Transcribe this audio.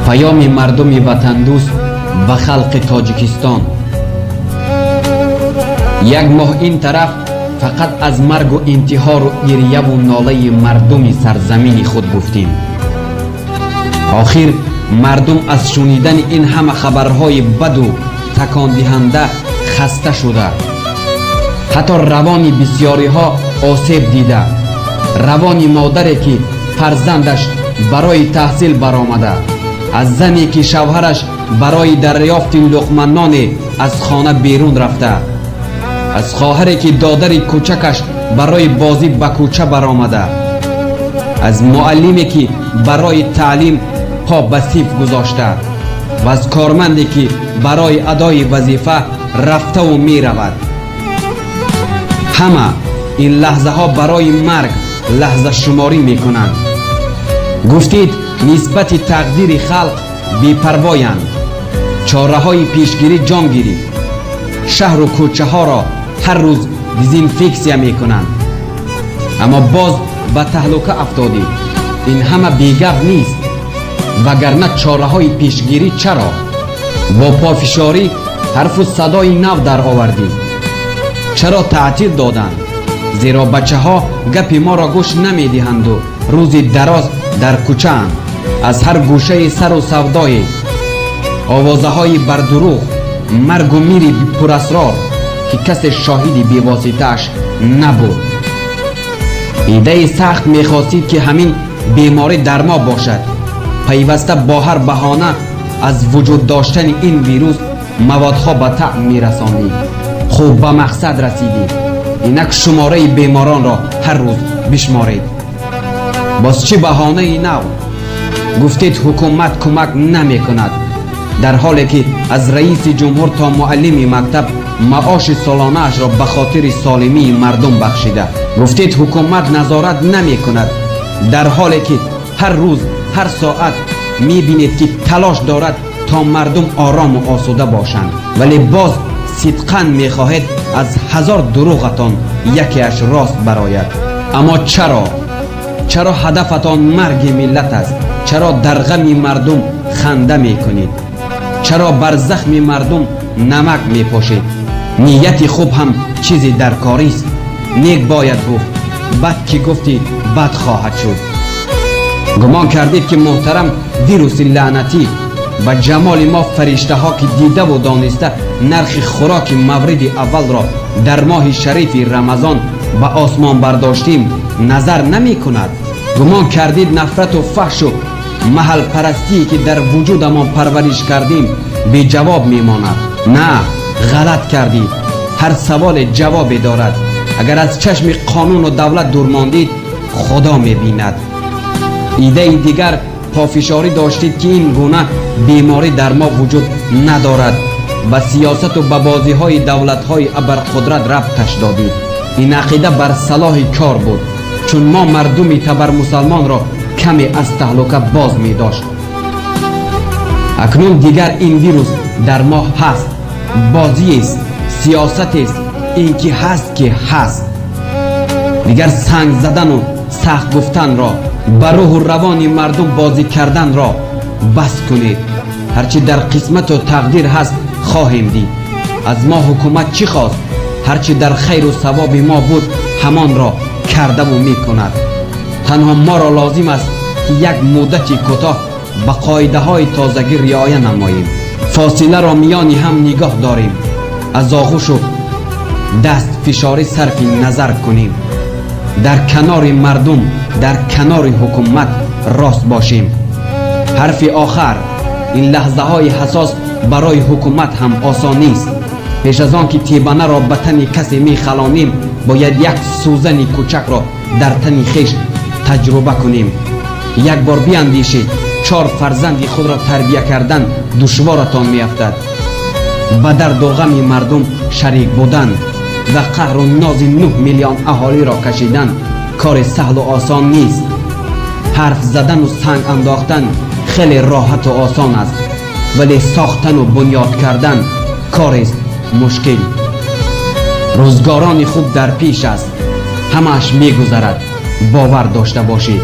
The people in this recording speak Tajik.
Паёми мардуми ватандӯст ба халқи Тоҷикистон. Як моҳ ин тараф фақат аз маргу интиҳору гирьяву нолаи мардуми сарзамини худ гуфтем. Охир мардум аз шунидани ин ҳама хабарҳои баду такондиҳанда хаста шуда, ҳатто равони бисьёриҳо осеб дида. Равони модаре, ки фарзандаш барои таҳсил баромада, аз зане, ки шавҳараш барои дарёфти луқманоне аз хона берун рафта, аз хоҳаре, ки додари кӯчакаш барои бозӣ ба кӯча баромада, аз муаллиме, ки барои таълим по ба синф гузошта, ва аз корманде, ки барои адои вазифа рафтаву меравад. Ҳама ин лаҳзаҳо барои марг лаҳзашуморӣ мекунанд. Гуфтид, нисбати тақдири халқ бепарвоянд. Чораҳои пешгирӣ ҷон гирифт, шаҳру кӯчаҳоро ҳар рӯз дезинфексия мекунанд, аммо боз ба таҳлука афтодед. Ин ҳама бегап нест, вагарна чораҳои пешгирӣ чаро? Бо пофишорӣ ҳарфу садои нав даровардӣ. Чаро таътил доданд? Зеро бачаҳо гапи моро гӯш намедиҳанду рӯзи дароз дар кӯчаанд. Аз ҳар гӯшаи сару савдое, овозаҳои бардурӯғ, маргу мири пурасрор, ки касе шоҳиди бевоситааш набуд. Идаи сахт мехостид, ки ҳамин беморӣ дар мо бошад. Пайваста бо ҳар баҳона аз вуҷуд доштани ин вирус маводҳо ба таъм мерасонид. Хуб, ба мақсад расидед. Инак шумораи беморонро ҳар рӯз бишморед. Боз чӣ баҳонаи нав? Гуфтед, ҳукумат кӯмак намекунад, дар ҳоле ки аз раиси ҷумҳур то муаллими мактаб маоши солонаашро ба хотири солимии мардум бахшида. Гуфтед, ҳукумат назорат намекунад, дар ҳоле ки ҳар рӯз, ҳар соат мебинед, ки талош дорад, то мардум орому осуда бошанд. Вале боз сидқан мехоҳед, аз ҳазор дурӯғатон якеаш рост барояд. Аммо чаро? Чаро ҳадафатон марги миллат аст? Чаро дар ғами мардум ханда мекунед? Чаро бар захми мардум намак мепошед? Нияти хуб ҳам чизи даркорист. Нек бояд гуфт, бад ки гуфтӣ, бад хоҳад шуд. Гумон кардед, ки муҳтарам вируси лаънатӣ ба ҷамоли мо фариштаҳо, ки дидаву дониста нархи хӯроки мавриди аввалро дар моҳи шарифи Рамазон ба осмон бардоштем, назар намекунад? Гумон кардид, нафрату фаҳшу маҳалпарастие, ки дар вуҷудамон парвариш кардем, беҷавоб мемонад? На, ғалат кардид. Ҳар саволе ҷавобе дорад. Агар аз чашми қонуну давлат дур мондид, Худо мебинад. Идаи дигар пофишорӣ доштед, ки ин гуна беморӣ дар мо вуҷуд надорад. Ба сиёсату ба бозиҳои давлатҳои абарқудрат рабташ додид. Ин ақида бар салоҳи кор буд, чун мо мардуми табармусалмонро каме аз таҳлука боз медошт. Акнун дигар ин вирус дар мо ҳаст. Бозиест, сиёсатест, ин ки ҳаст, ки ҳаст. Дигар санг задану сахт гуфтанро, ба рӯҳу равони мардум бозӣ карданро бас кунед. Ҳарчи дар қисмату тақдир ҳаст, хоҳем дид. Аз мо ҳукумат чӣ хост? Ҳарчи дар хайру савоби мо буд, ҳамонро кардаву мекунад. Танҳо моро лозим аст, ки як муддати кӯтоҳ ба қоидаҳои тозагӣ риоя намоем, фосиларо миёни ҳам нигоҳ дорем, аз оғӯшу даст фишорӣ сарфи назар кунем, дар канори мардум, дар канори ҳукумат рост бошем. Ҳарфи охар: ин лаҳзаҳои ҳассос барои ҳукумат ҳам осон нест. Пеш аз он ки тебанаро ба тани касе мехалонем, бояд як сӯзани кӯчакро дар тани хеш таҷруба кунем. Як бор биандешед: чор фарзанди худро тарбия кардан душворатон меафтад, ба дарду ғами мардум шарик будан ва қаҳру нози 9 миллион аҳолиро кашидан кори саҳлу осон нест. Ҳарф задану санг андохтан хеле роҳату осон аст, вале сохтану бунёд кардан корест мушкил. Рӯзгорони хуб дар пеш аст. Ҳамааш мегузарад, бовар дошта бошед.